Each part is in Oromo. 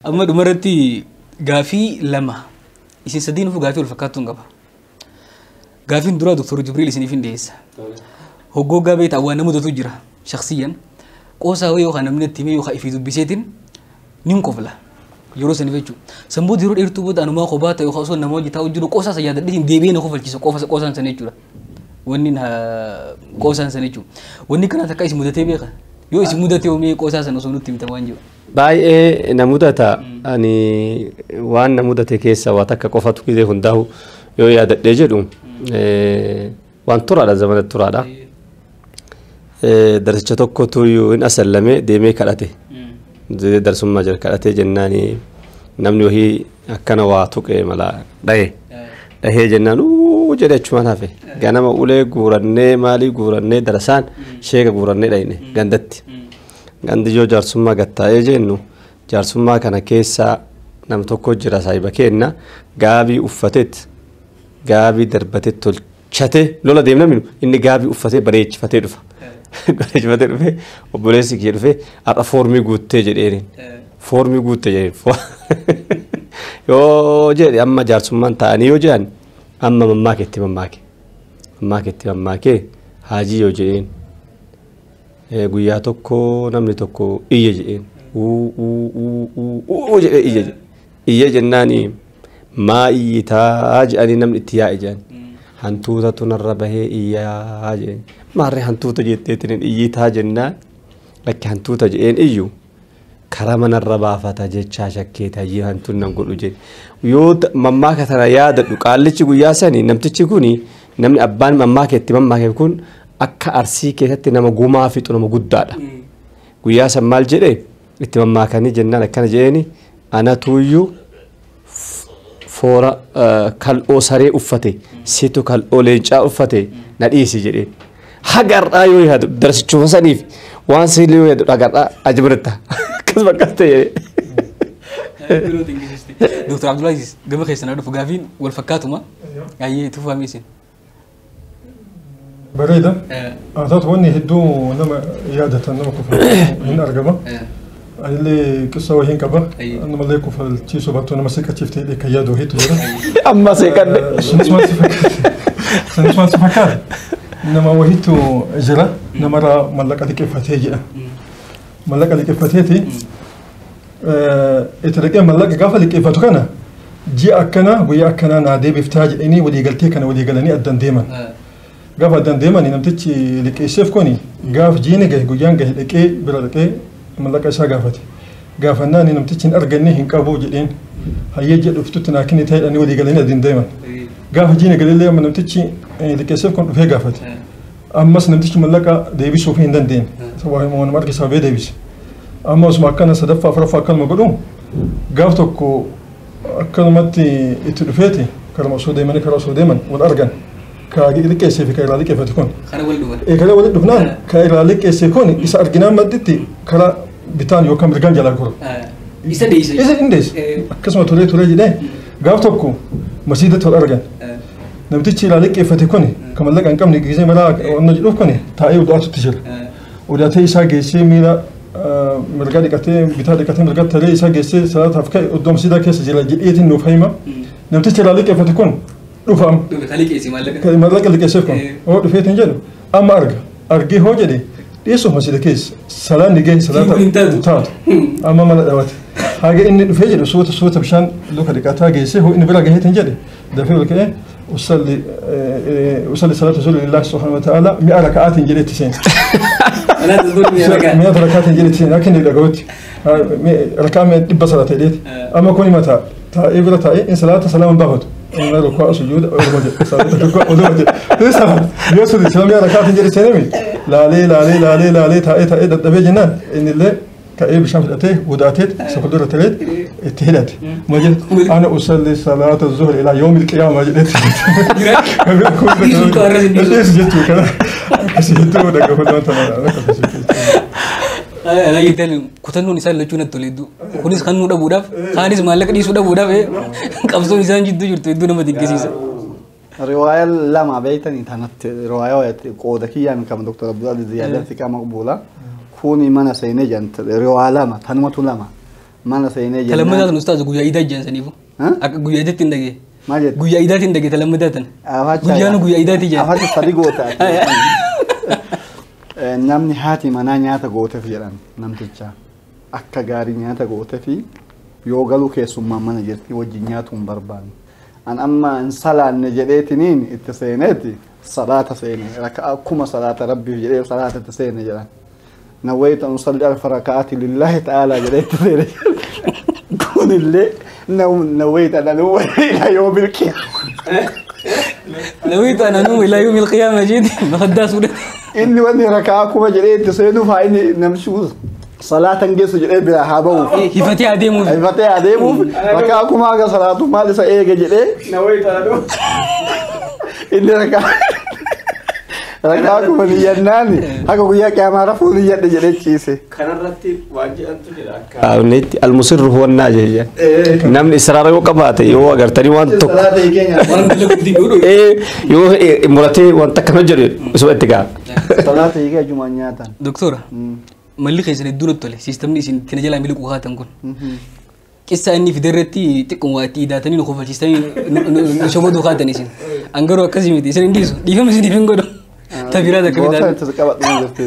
Amma dhumarratti gaafii lama isin sadiin ufu gaafii wal fakkaattuun qaba. Gaafiin duraa Dr. Jibriil isiniif hin dhiyeessa. Hoggoogaa beektaa waan nama mudatu jira shakhsiyyan qoosaa wayii yookaan namni itti himee yookaan ifii dubbiseetiin nin kofla yeroo saniif jechuudha. Sanboota yeroo dheertuu booda anumaa kophaa ta'e yookaan osoo nama hojii taa'u jiru qoosaa isa yaadadheetiin deebi'ee na kofalchiisa qoosaan sana jechuudha. Wanni qoosaan sana jechuudha. Wanni kana takka isin mudatee beeka? Yoo isin mudatee hoomee qoosaa sana osoo nutti himta waan jiru. Baay'ee na mudata. Ani waan na mudate keessa waa takka qofatu gizee hundaa'u yoo yaadadhee jedhu waan turaadha, zamana turaadha. Darsicha tokkotu hin asallame deemee kadhate. Darsummaa jira kadhatee jennaani namni wahii akkana waa tuqee mala dhahe. Dhahee jennaan uu jedhe achumaan hafe. Ganama ulee guurannee maalii guurannee darasaan sheeka guurannee dhayne gandatti. Gandi yoo jaarsummaa gattaa'ee jennu jaarsummaa kana keessa nama tokko jira saayiba kenna gaabii uffateet gaabii darbatee tolchate lola deemna minu inni gaabii uffatee bareechifatee dhufa. Bareechifatee dhufee obboleessi kiyya dhufee har'a foormii guuttee jedheeni. Foormii guuttee jedheen. Yoo jedhe amma jaarsummaan taa'anii yoo jedhan amma mammaaketti mammaake. Mammaaketti mammaakee haajii yoo jedheen. Guyyaa tokko namni tokko iyya jedheen. Uu uu uu uu uu jedhee iyya jedhe. Iyya jennaani maa iyyitaa jedhanii namni itti yaa'e jedhan. Hantuutatu narra bahee iyyaa jedheen. Maarree hantuuta jetteetiin iyyitaa jennaan lakki hantuuta jedheen iyyu karaa manarra baafata jechaa shakkeeta hayyii hantuun nan godhu jedhe. Yoo mammaaka tana yaadadhu qaallichi guyyaa sanii namtichi kuni namni abbaan mammaaka itti mammaake kun akka Arsii keessatti nama gumaa fixu nama guddaadha. Guyyaa san maal jedhe itti mammaakanii jennaan akkana jedheeni anatuyyuu foora kal'oo saree uffate situ kal'oo leencaa uffate na dhiisi jedheen. Hagar'aa yoo yaadu darsichuma saniif waan siillee yoo yaadu hagar'aa ajibirta. Akkasuma akkas ta'e jedhee. Dr. Abdulaziz gama keessan dhufu gaafiin wal fakkaatuma. Ayyee tufamee isin. Bareeda. Haa ta'u wanni hedduu nama yaadatan nama kufa hin argama. Anillee qissa wayii hin qaba. Namallee kufalchiisuu baattuu nama siqachiiftee kan yaadu wayiitu jira. Amma siqadhe. Sunis maal si fakkaate? Sunis maal si fakkaate? Nama wayiitu jira. Namarraa mallaqa liqeeffatee jedha. Mallaqa liqeeffateeti. Itti dhaqee mallaqa gaafa liqeeffatu kana ji'a akkanaa guyyaa akkanaa naa deebiftaa jedhanii waliigaltee kana waliigalanii addaan deeman. Gaafa addaan deeman namtichi liqeesseef kuni gaaf jiini gahe guyyaan gahe dhaqee bira dhaqee mallaqa isaa gaafate. Gaafannaan namtichi hin arganne hin qabu jedheen hayyee jedhu dhuftutti naa kenni ta'e jedhanii waliigalanii addaan deeman. Gaafa jiini galillee amma namtichi liqeesseef kun dhufee gaafate. Ammas namtichi mallaqa deebisuuf hin dandeenye. Waanuma arge sababee deebise. Amma osuma akkana sadaffaa afuraffaa akkanuma godhu gaaf tokko akkanumatti itti dhufeeti karama osoo deemanii karaa osoo deeman wal argan. Ka liqeessee fi ka irraa liqeeffate kun. Karaa wal dhufan. Karaa walitti dhufnaan ka irraa liqeesse kun isa arginaan madditti karaa bitaan yookaan mirgaan jalaa kora. Isa deesse. Isa hin deesse. Akkasuma turee turee jedhee gaaf tokko masiidatti wal argan. Namtichi irraa liqeeffate kun kan mallaqa hin qabne gisee maraa wanna jedhuuf kun taa'ee odaatutti jira. Odaatee isaa geessee miila mirgaa dhiqatee bitaa dhiqatee mirgaa taree isaa geessee salaataaf ka'e oddoo masiidaa keessa jira jedheetiin nuuf hima. Namtichi irraa liqeeffate kun dhufa amma. Dhufe kan liqeesse maallaqa. Maallaqa liqeesseef kun hoo dhufeetiin jedhu amma arga argee hoo jedhe dhiyeessuuf masiida keessa salaanni gahe salaata taatu amma mala dhabate. Haga inni dhufee jedhu suuta suuta bishaan luka dhiqataa geessee hoo inni bira gaheetiin jedhe dafee ol ka'ee usalli salaata zuhri lillahi subhaanahu wa ta'ala mi'a raka'aatiin jedheetti seena. Mi'a raka'aatiin jedheetti seena akka inni dhaga'utti. Raka'a mi'a dhibba salaata jedheeti. Amma kun hima taa'ee bira taa'ee in salaata salaama baafatu. Inni ruku'a sujuuda oduma jedhe. Salaata ruku'a oduma jedhe. Inni salaata yoo sudi sila mi'a raka'aatiin jedhe seename laalee laalee laalee laalee taa'ee taa'ee dadhabee jennaan inni illee ka'ee bishaan fudhatee wudaateet isa fuuldura tareet itti hidhate. Ma jedhe ana usalli salaata zuhri ilaa yawmil qiyaamaa jedheetti. Dhiisu jechuu kana akkasii hedduu dhaggeeffatu wanta mara. Kutannoon isaan lachuu natti tole hedduu. Kunis kan nu dhabuudhaaf kaanis maallaqa dhiisuu dhabuudhaaf qabsoon isaan jidduu jirtu hedduu nama dinqisiisa. Riwaaya lama beektanii tanatti riwaaya qooda kiyyaan kan Dr. Abdulaziz Ziyaadaa Fiqaa Maqbuula. Kuni mana seenee jant riwaa lama tanumatu lama. Mana seenee jennaan. Talammadaa tan ustaaza guyyaa iidaa jeen saniifu. Akka guyyaa iidaatti hin dhagee. Maal jette? Guyyaa iidaatiin dhagee talammadaa tan. Guyyaan guyyaa iidaati jeen. Afacha sadi goota. Namni haati manaa nyaata gooteef jedhan namticha. Akka gaarii nyaata gooteefi yoo galuu keessummaa mana jirti wajjin nyaatu hin barbaanne. An amma hin salaanne jedheetiniin itti seeneeti salaata seene akkuma salaata rabbiif jedhee salaata itti seene jedhan. Nawayta usalli alfa raka'aati lillahi ta'ala jedhee itti seene. Kunillee nawayta nanuuma ilaa yoomil qiyaama. Nawayta nanuuma ilaa yoomil qiyaama jeeti makaddaa suudhate. Inni wanni raka'aa kuma jedhee itti seenuuf haa inni namchi salaatan geessu jedhee biraa haa ba'uuf. Hifatee adeemuuf. Hifatee adeemuuf raka'aa kuma haga salaatu maal isa eege jedhee. Inni raka'aa kuma niyyannaan haga guyyaa qiyaamaa rafuu niyyadhe jedhee ciise. Kanarratti waan jedhantu jira akka. Qaamneetti almusirru huwannaa jee. Namni israara yoo qabaate yoo agartanii waan tokko. Yoo muratee wanta akkana jedhu isuma itti ga'a. Salaata hiikee ajumaan nyaatan. Doktora. Malli keessan hedduu natti tole siistamni isin ittiin jalaa miliquu haatan kun. Qissa inni fiderratti xiqquma waa itti idaatanii nu kofalchiistanii nu shoboduu haatan isin. An garuu akkasii miti isin hin dhiisu dhiifama isiniif hin godhu. Tabiraa takka Goota fidaa. itti qabadhu jirti.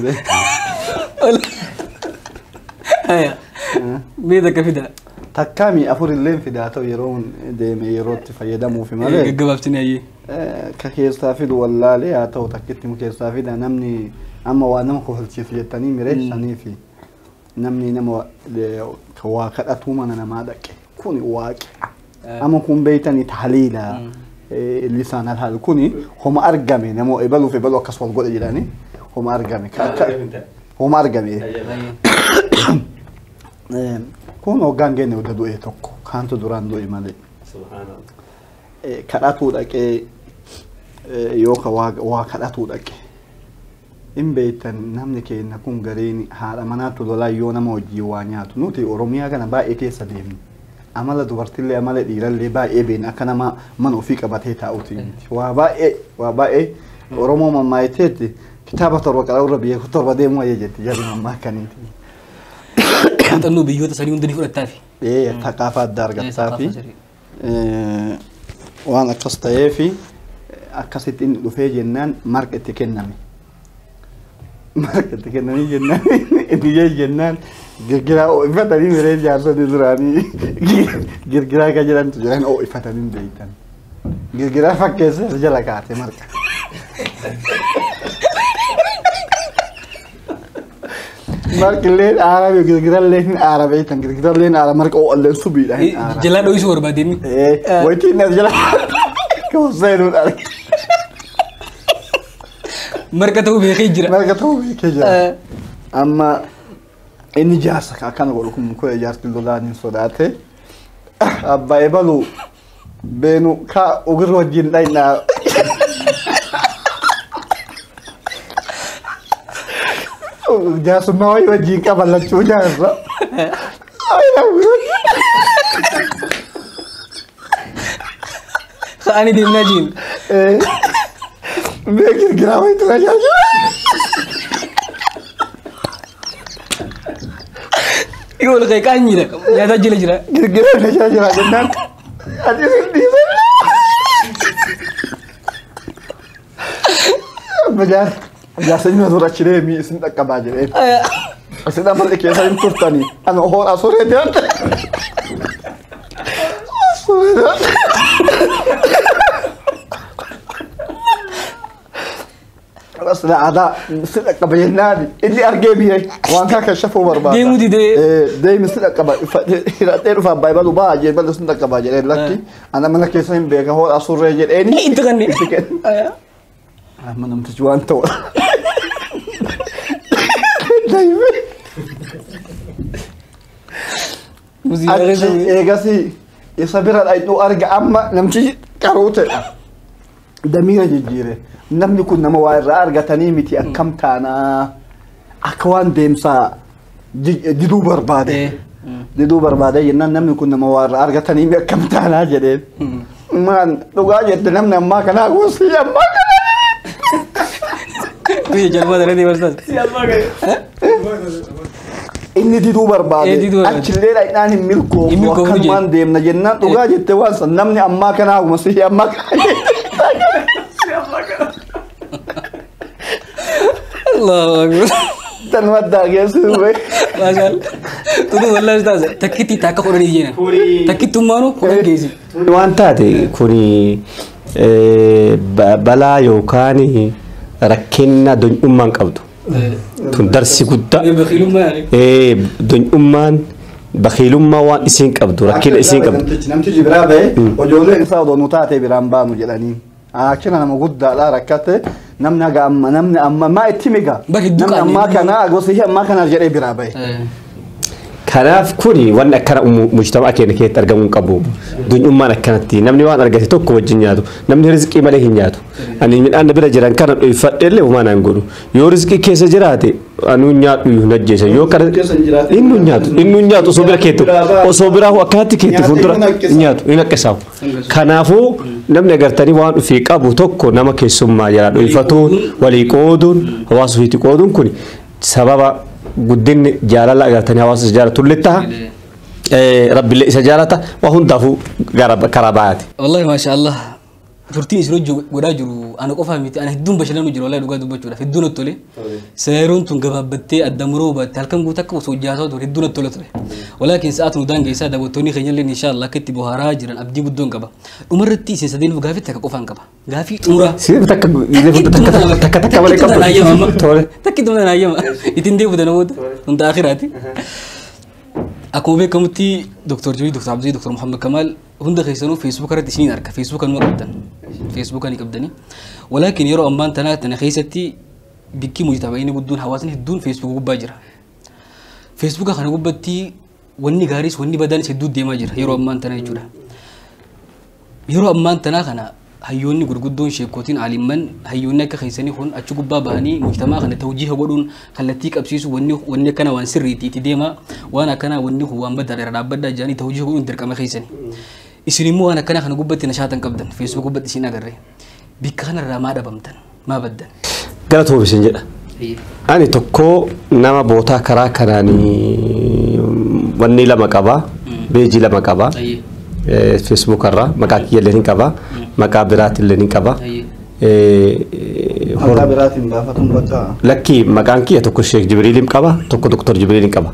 Mee takka fidaa. Takkaami afur illee fidaa ta'u yeroo deeme yerootti fayyadamuufi malee. Gaggabaabsine ayyee. Ka keessaa fidu wallaalee haa ta'u takkitti keessaa fida namni amma waa nama kofalchiisu jettanii mireessaniifi namni nama waa kadhatuu mana namaa dhaqe kuni waaqi'a. Amma kun beeytanii tahliila lisaan alhaal kuni homa argame nama ebaluuf ebalu akkas wal godhe jedhanii homa argame homa argame. Kun hoggaan geenne wada du'e tokko kaantu duraan du'e malee. Kadhatuu dhaqee yookaan waa kadhatuu dhaqe. In beektan namni keenya kun gariin haadha manaatu lolaa yoo nama hojii waa nyaatu nuti Oromiyaa kana baay'ee keessa deemne. Amala dubartillee amala dhiirallee baay'ee beekna akka nama mana ofii qabatee taa'uuti miti. Waa baay'ee Oromoo mammaayiteetti kitaaba 7 qara'urra biyya 7 deemuu wayya jetti jarri mammaakaniiti. Muuxannoo biyyoota sanii hunda ni fudhattaafi. Thaqaafaa adda argattaafi. Waan akkas ta'eefi akkasitti inni dhufee jennaan marqa itti kenname. Marqa itti kennanii jennaan inni jennaan girgiraa ho'ifatanii miree jaarsonni duraanii girgiraa kan jedhamtu jiran ho'ifatanii beektan. Girgiraa fakkeessee as jala kaate marqa. Marqillee aara girgirallee hin aara beektan girgirallee aara marqa ho'allee subiidha hin aara. Jalaa dho'isuu barbaade inni. Wayitiin as jala kaaseenuun arge. Marqa ta'uu beekee jira. Marqa ta'uu beekee jira. Amma inni jaarsa akkana godhu kun kun jaarsi lolaan hin sodaate. Abbaa ebalu beenu kaa ogirra wajjin dhaynaa. Jaarsummaa wayii wajjin qaban lachuu jaarsa. Ani deemnaa jiin. Mee girgiraa wayiitu na jaajira. Yoo ol ka'e qaanyiidha. Nyaataa jala jira. Girgiraa na jaajira jennaan. Ati isin dhiisan. Amma jaarsa inni dura achi deemii isin dhaqqabaa jedhee. Isin amalli keessa hin turtanii. Ana horaa suree deemte. Suree deemte. Bas aadaa si dhaqqaba jennaan inni argee biyya waan kana kashafuu barbaada. Deemuu didee. Deemi si dhaqqaba hidhatee dhufa abbaa ebalu ba'a jee balu si dhaqqaba jedhee lakki ana mana keessa hin beeka horaa surree jedheeni. Itti kanne. Itti kenne. Amma namtichi waan ta'u. Achi eegasii isa bira dhaqxuu arga amma namtichi qaruutedha. Damiira jijjiire. Namni kun nama waa irraa argatanii miti akkam taanaa akka waan deemsaa diduu barbaade. Diduu barbaade jennaan namni kun nama waa irraa argatanii miti akkam taanaa jedheen. Maan dhugaa jette namni ammaa kanaa gosi ammaa kanaa. Biyya jalmaa dhala deebarsaas. Inni diduu barbaade achillee dhaqnaan hin milkoofnu akkanumaan deemna jennaan dhugaa jette waan san namni ammaa kana haguma sihii ammaa kana. Allahu akbar. Tan maddaa geessu ture. Maashaal. Tunu wallahi ustaaz takkitti takka kudhanii jeenan. Takkittummaanuu kudhan geessi. Waan taate kuni balaa yookaan rakkina donyummaan qabdu. Tun darsi guddaa. Donyummaan bakiilummaa waan isiin qabdu rakkina isiin qabdu. Namtichi biraa ba'e ijoolleen isaa odoo nu taate biraan baanu jedhanii. Achina nama guddaadha rakkate namni haga amma namni amma maa itti miga namni ammaa kana gosa ishee ammaa kana jedhee biraa ba'e. Kanaaf kuni wanni akkana mujtamaa keenya keessatti argamuu hin qabu. Donyummaan akkanatti namni waan argate tokko wajjin nyaatu namni rizqii malee hin nyaatu. Ani midhaan bira jiran kana dhoyfadhe illee homaa naan godhu. Yoo rizqii keessa jiraate anuu nyaadhu hin ajjeesa. Yoo kana inni nyaatu inni nyaatu osoo bira keettu osoo biraa akkanatti keetti fuuldura nyaatu hin akkasaa'u. Kanaafuu namni agartanii waan ofii qabu tokko nama keessummaa jala dhoyfatuun walii qooduun hawaasa ofiitti qooduun kun sababa guddinni jaalala agartanii hawaasa isa jaalatullee ta'a. Rabbillee isa jaalata waa hundaafuu karaa baay'aati. Wallahi maasha Allah turtiin isin hojii godhaa jiru ana qofaa miti ana hedduun bashannanu jiru wallahi dhugaa dubbachuudhaaf hedduun natti tole. Yeroon tun gabaabbattee adda muroo baatte halkan guutuu akka osoo hojjaasaa ture hedduun natti tola ture. Walaakin sa'aatu nu daangeessaa daawwattoonni keenya illee insha Allah akka itti bohaaraa jiran abdii guddoon qaba. Dhumarratti isin sadeenuuf gaafii takka qofaan qaba. Gaafii xumuraa. Takka takka takka malee qabdu. Tole. Takki xumura naayyama. Ittiin deebi'u namoota hunda akhiraati. Akkuma beekamutti Dr. Jibril, Dr. Abdii, Dr. Muhammad Kamal hunda keessanuu Facebook irratti isiniin arga. Facebook numa qabdan. Facebook ni qabdani. Walaakin yeroo ammaan tanaa tana keessatti bikki mujtamaa guddoon hawaasni hedduun Facebook gubbaa jira. Facebook kana gubbatti wanni gaariis wanni badaanis hedduu deemaa jira yeroo ammaan tanaa jechuudha. Yeroo ammaan tanaa kana hayyoonni gurguddoon sheekootiin aalimman hayyoonni akka keessanii kun achi gubbaa bahanii mujtamaa kana tawjiiha godhuun kallattii qabsiisu wanni akkana waan sirriitti itti deema waan akkana wanni kun waan baddaa irra dhaabbaddaa jedhanii tawjiiha godhuun dirqama keessanii. Isin immoo waan akkana kana gubbatti nashaatan qabdan Facebook gubbatti isin agarre bikka kanarraa maa dhabamtan maa baddan. Galatoom isin jedha. Ani tokko nama bootaa karaa kanaanii wanni lama qaba beejii lama qaba. Facebook irraa maqaa kiyyallee ni qaba maqaa biraatillee ni qaba. Maqaa biraatiin baafatuun bakka. Lakkii maqaan kiyya tokko Sheek Jibriiliin qaba tokko Dr. Jibriiliin qaba.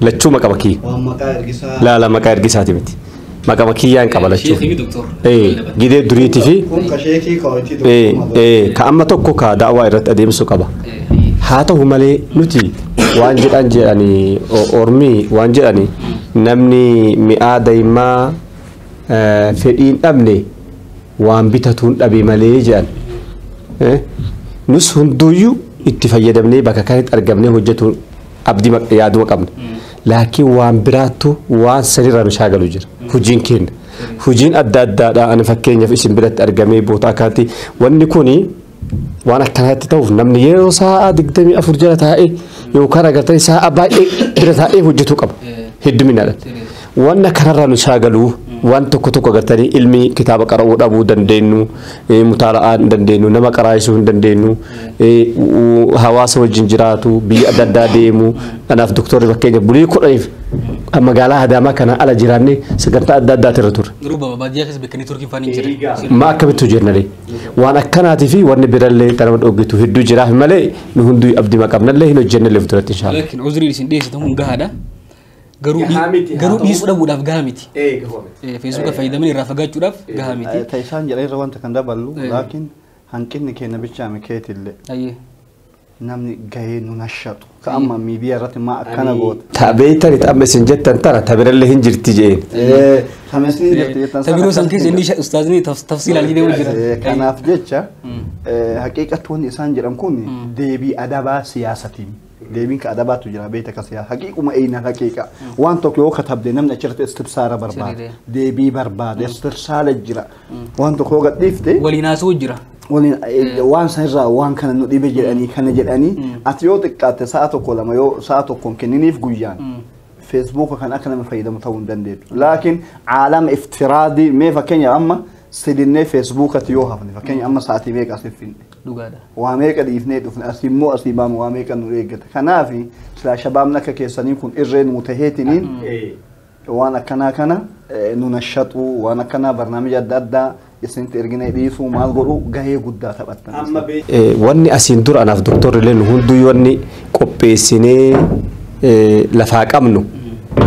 Lachuu maqaa kiyya. Waan maqaa ergisaa. Laala maqaa ergisaati miti. Maqaa kiyyaan qaba lachuu. Gidee duriitii fi. Kun ka sheekii ka hojiitii. Ka amma tokko ka da'awaa irratti adeemsu qaba. Haa ta'u malee nuti waan jedhan jedhanii ormii waan jedhanii namni mi'aa daa'imaa fedhiin dhabne waan bitatuun dhabe malee jedhan. Nus hunduuyyuu itti fayyadamnee bakka kanatti argamnee hojjetu abdii yaaduma qabna. Laakiin waan biraattu waan sanirraa nu shaagalu jira. Hojiin keenya. Hojiin adda addaadha. Ani fakkeenyaaf isin biratti argamee boota akkanatti wanni kuni waan akkanatti ta'uuf namni yeroo sa'a 24 jala taa'ee yookaan agartanii sa'a baay'ee bira taa'ee hojjetuu qaba. Hedduminaadhaan. Wanna kanarraa nu shaagalu waan tokko tokko agartanii ilmi kitaaba qara'uu dhabuu dandeenyu, mutaala'aa hin dandeenyu, nama qaraa'isuu hin dandeenyu, hawaasa wajjin jiraatu, biyya adda addaa deemu. Kanaaf doktorri fakkeenya bulii 10 magaalaa Adaamaa kana ala jiraannee sagantaa adda addaati irra turre. Garuu baadiyyaa keessa beekanii Turkiin faana hin jirre. Ma akkamitti hojjennallee waan akkanaatii fi wanni birallee kan nama dhoogitu hedduu jiraaf malee nu hunduu abdii qabnallee hin hojjennellee fuulduratti inshaalla. Laakiin uzrii isin dhiyeessitan kun gahaadha. Garuu dhiisuu dhabuudhaaf gahaa miti. Feesbuuka fayyadamanii irraa fagaachuudhaaf gahaa miti. Taayisaan jedha irra wanta kan daballu laakiin hanqinni keenya bichaame keetillee. Namni gahee nu nashatu. Ka amma miidiyaa irratti maa akkana goota. Tabeetani amma isin jettan tana tabirallee hin jirti jeen. Tamesni jirti jettan sana. Tabiruu san keessa inni ustaazni tafsiilaan hidhee jira. Kanaaf jecha haqiiqatti wanni isaan jedhan kun deebii adabaa siyaasatiin. Deebiin ka adabaatu jira beekta ka siyaasa. Haqiiquma eenyaan haqiiqa. Waan tokko yoo katabde namni achirratti istibsaara barbaada. Deebii barbaada. Istibsaara jira. Waan tokko yoo gadhiifte. Waliin haasa'uu jira. Waliin waan sanirraa waan kana nu dhibe jedhanii kana jedhanii ati yoo xiqqaatte sa'a tokko lama yoo sa'a tokkoon kenniniif guyyaan feesbuuka kan akka nama fayyadamu ta'uu hin dandeettu. Laakiin caalama iftiraadii mee fakkeenya amma sidinnee feesbuukatti yoo hafne fakkeenya amma sa'aatii meeqa asii finne. Dhugaadha. Waa meeqa dhiifnee dhufne asii immoo asii baanu waa meeqa nu eeggata. Kanaaf silaa shabaabni akka keessanii kun irree nu taheetiniin waan akkanaa kana nu nashaxuu waan akkanaa barnaamija adda addaa isinitti ergina dhiisuu maal godhu gahee guddaa taphattan. Wanni asiin dura anaaf doktorri illee nu hunduu wanni qopheessinee lafaa qabnu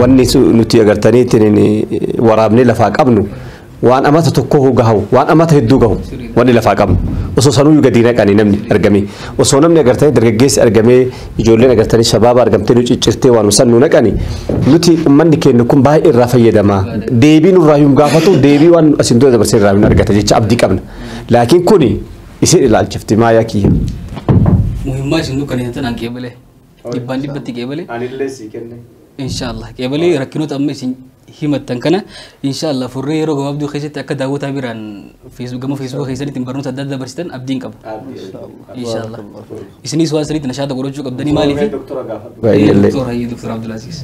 wanni nuti agartaniitiin waraabnee lafaa qabnu waan amata tokko gahu waan amata hedduu gahu wanni lafaa qabnu osoo sanuu gadi naqanii namni argamee osoo namni agartanii dargaggeessi argamee ijoolleen agartanii shabaaba argamtee nu ciccirtee waan san nu naqani nuti uummanni keenya kun baay'ee irraa fayyadama deebii nurraa hin gaafatu deebii waan asiin dura dabarsee irraa hin argata jecha abdii qabna laakiin kuni isin ilaalchifti maayaa kiyya. Muhimmaa isin dukkaneessatan an qeebalee dhibbaan dhibbatti qeebalee. Anillee sii kenne. Inshaallah qeebalee rakkinoota amma isin himattan kana inshaallah furree yeroo gabaabduu keessatti akka daawwataa biraan gama feesbuuk keessanitti barnoota adda addaa barsiisan abdiin qaba. Inshaallah. Isinis waan sanitti nashaata godhachuu qabdanii maaliif? Doktora Doktor Abdulaziz.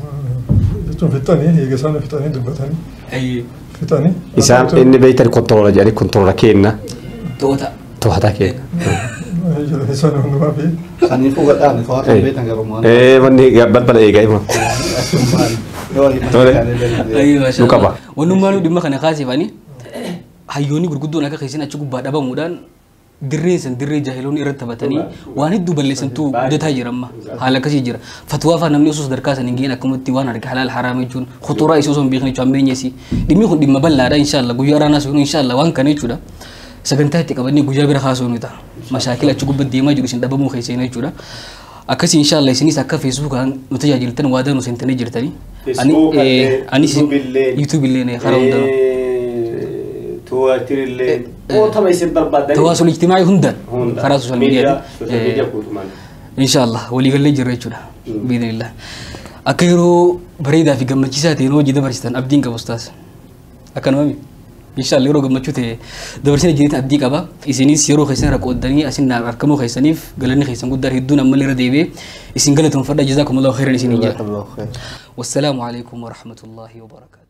Jechuun fixanii eega isaan fixanii dubbatanii. Fixanii. Isaan inni beektan kontoroola jedhanii kontoroola kenna. To'ata. To'ata kenna. Isaan hundumaa fi. Saniifuu gadhaan to'ata beektan garuu. Wanni balbala eegaa hima. Nu qaba. Wannummaan dhimma kana kaasifanii hayyoonni gurguddoon akka keessan achi gubbaa dhabamuudhaan dirreen san dirree jaahiloonni irratti taphatanii waan hedduu balleessantu guddataa jira amma haala akkasii jira. Fatwaa fa'aa namni osoo sadarkaa san hin geenye akkamatti waan arge halaal haraam jechuun khuturaa isii osoo hin beekne jechuun ammeenyesi. Dhimmi kun dhimma bal'aadha inshaallah guyyaa araanaa sun inshaallah waan kana jechuudha. Sagantaa itti qabannee guyyaa bira kaasuu ni ta'a. Mashaakila achi gubbaa deemaa jiru isin dhabamuu keessan jechuudha. Akkasii inshaallah isinis akka feesbuukaan nu tajaajiltan waadaa nu seentanii jirtanii. Anis YouTube illee karaa hundaa. Tiwiitar illee qootama isin barbaadanii. Tawaasul ijtimaa'ii hundaan karaa sooshaal miidiyaati. Inshaallah waliigallee jirra jechuudha. Biidinillah. Akka yeroo bareedaa fi gammachiisaa ta'een hojii dabarsitan abdiin qabu ustaas. Akkanumami. Inshaallah yeroo gammachuu ta'e dabarsina jireenya abdii qaba. Isinis yeroo keessan irra qooddanii asin argamuu keessaniif galanni keessan guddaan hedduun ammallee irra deebi'ee isin galatoomfadha. Jazaakumullahu khairan isiniin jedha. Wassalaamu alaikum warahmatullahi wabarakaatuh.